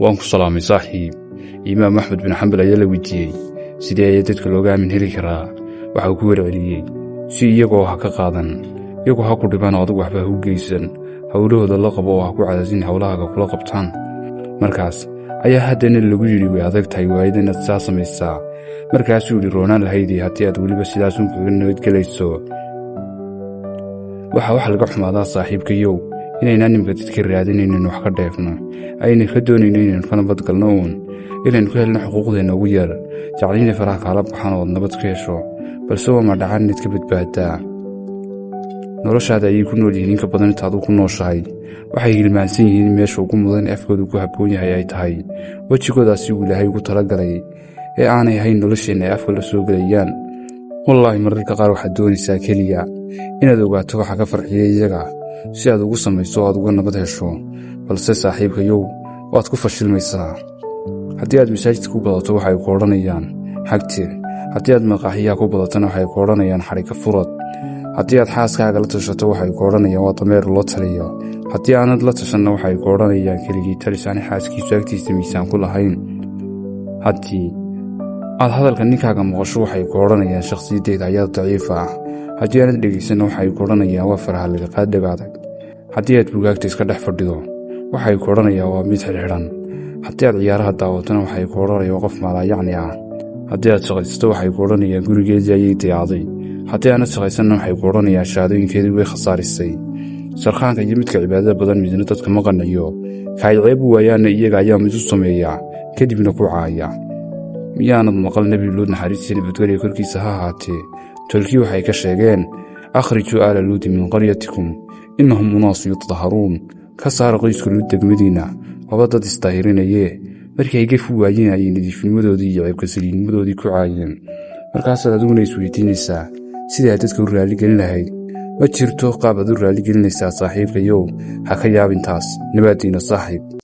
Waan ku salaamay, saaxiib. Imaam Axmed bin Xambal ayaa la weydiiyey: "Sidee ayaa dadka looga aamin heli karaa?" Waxa uu ku warceliyey: "Si iyagoo ha ka qaadan, iyagoo ha ku dhibaan oo adugu waxba ha u geysan. Howlahooda la qabo oo ha ku cadaasin howlahaaga kula qabtaan." Markaas ayaa haddana lagu yidhi: "Way adag tahay waayada inaad saa samaysaa." Markaasuu yidhi: "Roonaan lahaydii haddii aad weliba sidaasun kaga nabadgelayso." Waxaa wax laga xumaadaa, saaxiibkayow, inaynaan nimka dadka raadinaynin wax ka dheefno, ayna ka doonayno inaynu ka nabadgalno uun, inaynu ka helno xuquuqdeenna ugu yar, jeclaynay faraha kaala baxaan oo aad nabad ka hesho, balse waa madhacaan inaad ka badbaaddaa. Noloshaada ayay ku nool yihiin in ka badan inta adu ku nooshahay. Waxay hilmaansan yihiin in meesha ugu mudan ee afkoodu ku habboon yahay ay tahay wejigoodaasi uu Ilaahay ugu talagalay, ee aanay ahayn nolosheenna ay afka la soo gelayaan. Wallaahi, mararka qaar waxaad doonaysaa keliya inaad ogaato waxa ka farxiya iyaga, si aad ugu samayso oo aad uga nabad hesho, balse saaxiibkayow, waad ku fashilmaysaa. Haddii aad masaajidka ku badato, waxay ku odhanayaan xagtir. Haddii aad maqaaxiyaha ku badatona, waxay ku odhanayaan xadhigga furad. Haddii aad xaaskaaga la tashato, waxay ku odhanayaan waa dameer loo taliyo. Haddii aanad la tashanna, waxay ku odhanayaan keligii talis aanay xaaskiisu agtiisa miisaan ku lahayn. Haddii aad hadalka ninkaaga maqasho, waxay ku odhanayaan shakhsiyaddeeda ayaa daciifa ah. Haddii aanad dhegaysanna, waxay ku odhanayaan waa faraha lagaqaadhaga adag. Haddii aad bugaagta iska dhex fadhido, waxay ku odhanayaan waa mid xidhxidhan. Haddii aad ciyaaraha daawatona, waxay ku odhanayaan waa qof maalaayacni ah. Haddii aad shaqaysato, waxay ku odhanayaan gurigeedii ayay dayacday. Haddii aanad shaqaysanna, waxay ku odhanayaan shahaadooyinkeedii way khasaarisay. Sarkhaanka iyo midka cibaadada badan midna dadka ma qanciyo. Ka ay ceeb u waayaanna iyaga ayaa mid u sameeya, kadibna ku caaya. Miyaanad maqal Nebi Luud, naxariistii nabadgelya korkiisa ha ahaatee, tolkii waxay ka sheegeen: "أخرجوا آل لوط من قريتكم إنهم أناس يتطهرون"? Ka saara qoyska Luud degmadiinna, waba dad isdaahirinayee. Markii ay gef u waayeen ayay nadiifnimadoodii iyo ceebkasaliidnimadoodii ku caayeen. Markaasaad adiguna isweydiinaysaa sidii aad dadka u raalligelin lahayd. Ma jirto qaab aad u raalligelinaysaa, saaxiibkayow. Ha ka yaabintaas. Nabaaddiina, saaxiib.